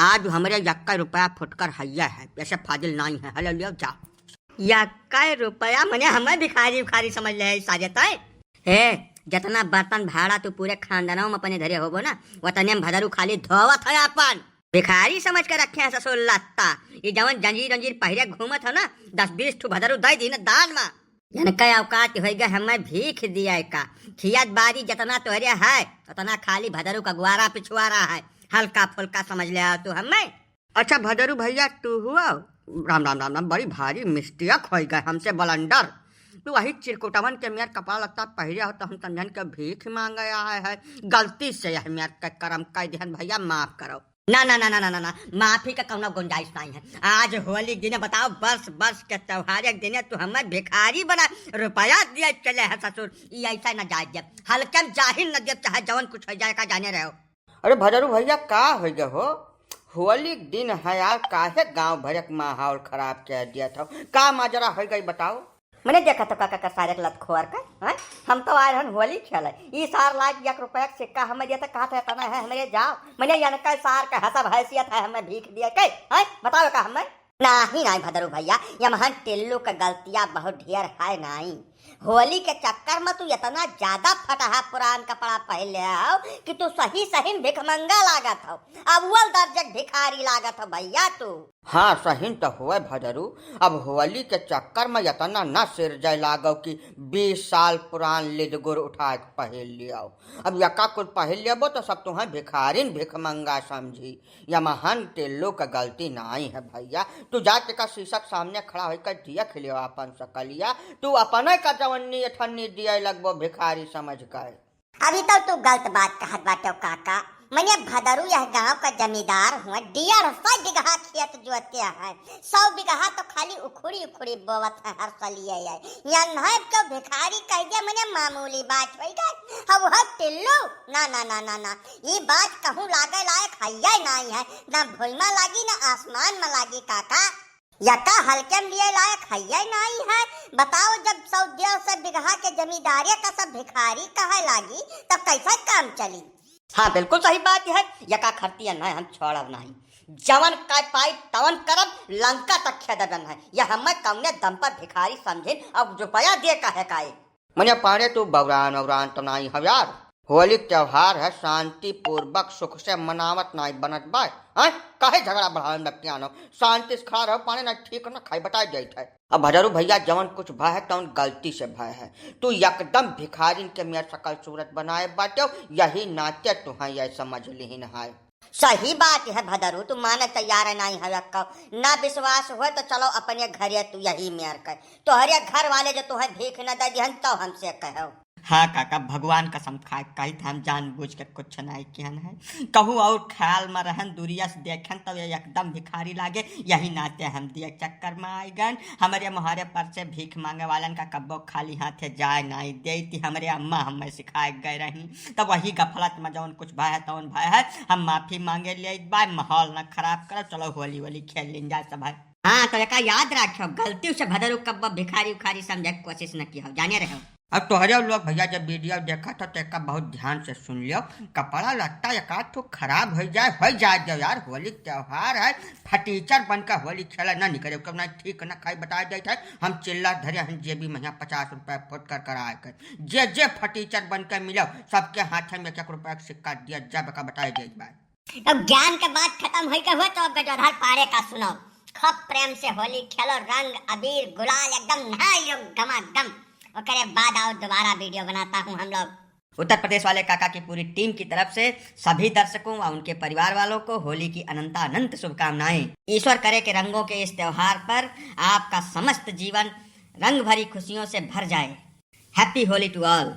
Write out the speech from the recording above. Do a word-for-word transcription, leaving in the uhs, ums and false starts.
आज हमरे यक्का रुपया फुटकर हइया है, ऐसे फाजिल नाई है। हेलो, लियो, जा। यक्का रुपया मने हमें भिखारी उखारी समझ ले है सारे तय। हे, जतना बर्तन भाड़ा तू पूरे खानदानों में अपने धरे होबो ना, वतने में भदरू खाली धोवत है अपन। भिखारी समझ के रखे हैं ससुर लत्ता। ये जवन जंजीर जंजीर पहिरे घूमत हो ना, दस बीस ठो भदरू दे दी ना दान में। इनका औकात होई गए हमें भीख दिए का। खियात बारी जतना तोहरे है, उतना खाली भदरू का गुआरा पिछुआरा है। हल्का फुल्का समझ ले आओ तू हमें। अच्छा भदरू भैया, तू हुआ? राम, राम, राम, राम, बड़ी भारी mistake होई गए हमसे, blunder। तू वही चिरकुटवन के मेर कपड़ा लत्ता पहिरे हो, तो हम समझन के भीख मांगे आए है। गलती से यह मेर के करम कह दिहन भैया, माफ करो। ना, ना, ना, माफी का कौनो गुंजाइश नहीं है। आज होली के दिन बताओ, बरस, बरस के त्योहार के दिन तू हमें भिखारी बना, रुपया दिए चले है ससुर, ई ऐसा न जाए देब। हल्के में जाहिर न देब, चाहे जवन कुछ हो जाए का जाने रहो। अरे भदरू भैया, का हो गए हो? होली के दिन है यार, काहे गांव भर के माहौल खराब कर दिया था? का माजरा हो गई बताओ? मने देखा तो काका का सारे के लतखोर का, हैं? हम तो आए रहन होली खेले। ई सार लाग एक रुपया के सिक्का हमें दिया था, कहा था इतना है हमरे जाओ। मने यनका सार का हसब हैसियत है हमें भीख दिया के, हैं? बताओ का हमें? नाही, नाही भदरू भैया, यमहन टिल्लू का गलतिया बहुत ढेर है नाही। होली के चक्कर में तू इतना ज्यादा फटहा पुरान कपड़ा पहन ले आओ कि तू सही सही में भिखमंगा लागत हो, अव्वल दर्जे के भिखारी लागत हो भैया तू। हाँ, सही तो हुए भदरू, अब होली के चक्कर में इतना न सिर जाए लागो कि बीस साल पुरान लिदगुर उठा के पहन लियो। अब यका कुछ पहन लेबो तो सब तुम्हें भिखारिन भिखमंगा समझी। यमहन टिल्लू का गलती नाई है भैया, तू जाके का शीशा के सामने खड़ा होकर देख लियो अपन सकलिया, तू अपने का जवन्नी अठन्नी दिए लगबो भिखारी समझ कर। अभी तो तू गलत बात कहत बाटो काका। मने भदरू यह गांव का जमींदार हुआ, डेढ़ सौ बीघा खेत जोते हैं, सौ बीघा तो खाली उखुड़ी उखुड़ी बोवत है हर सलिए है। यहाँ नहीं तो भिखारी कह दे मने मामूली बात होई गए। अब वह टिल्लू, ना, ना, ना, ना, ना, ये बात कहूँ लागे लायक हइये नाई है, ना भुइमा लागी ना आसमान में लागी काका। यका हल्के में लिए लायक हइये नाई है। बताओ, जब सौ डेढ़ सौ बीघा के जमींदारे का सब भिखारी कहे लागी, तब कैसे काम चली? हाँ, बिल्कुल सही बात है। यका खरतियन है, हम छोड़ब नहीं। जवन का पाई तवन करब, लंका तक खेदबन है। यह हमें कौने दम पर भिखारी समझिन और रुपया दे का है काए? मने पाड़े तू बौरान औरान तो नाई हव यार। होली के त्योहार है, शांतिपूर्वक सुख से मनावत नाई बनत बा। हैं? काहे झगड़ा बढ़ावे में लपटियान हो? शांति से खड़ा रहो, पाड़े ना ठीक ना खाई बताए जाइत है। अब भदरू भैया जवन कुछ भय है तवन गलती से भय है। तू एकदम भिखारिन के मेर शकल सूरत बनाए बाटे, यही नाते तुहें यह समझ लिहिन है। सही बात है भदरू, तू माने तैयार नाई है अक्का। ना विश्वास होए तो चलो अपने घरे तू यही मेर कर। तोहरे घर वाले जो तुहें भीख न दे दिहन तो हमसे कहो। हाँ काका, भगवान कसम खाए कही था, हम जानबूझ के कुछ नहीं किहन है। कहूँ और ख्याल में रहन, दूरिया से देखन तो ये एकदम भिखारी लागे। यही नाते हम दिए चक्कर में आए गन। हमरे मोहरे पर से भीख मांगे वालन का कब्बो खाली हाथे जाए नाई देती। हमरे अम्मा हमें सिखाए गए रही। तब वही गफलत में जौन कुछ भय है तौन भय है, हम माफी मांगे ले बा, माहौल न खराब करो, चलो होली वोली खेल लीन जाए सब है। हाँ, तो एका याद रखो, गलती से भदरू कब्बो भिखारी उखारी समझे के कोशिश न की हो, जाने रहो। अब तोहरे लोग भैया जब video देखा था तो एका बहुत ध्यान से सुन लियो। कपड़ा लत्ता एक आध ठो खराब हो जाए, हो जाए दो यार, होली के त्योहार है, फटीचर बन के होली खेला ना निकले, कब ना ठीक ना खाई बताए जाए थे। हम चिल्ला धरे हैं जेबी में यहाँ पचास रुपया फुटकर कराए के, जे जे फटीचर बन के मिलो सबके हाथ में एक एक रुपया के सिक्का दिया जब का बताए जाए भाई। अब ज्ञान के बात खत्म होई के हुए तो अब गजोधर पाड़े का सुनो। खूब प्रेम से होली खेलो, रंग अबीर गुलाल एकदम नहाई लो गमागम। ओकरे बाद आओ दोबारा video बनाता हूँ हम लोग। उत्तर प्रदेश वाले काका की पूरी team की तरफ से सभी दर्शकों व उनके परिवार वालों को होली की अनंता अनंत शुभकामनाएं। ईश्वर करे कि रंगों के इस त्योहार पर आपका समस्त जीवन रंग भरी खुशियों से भर जाए। Happy Holi to all।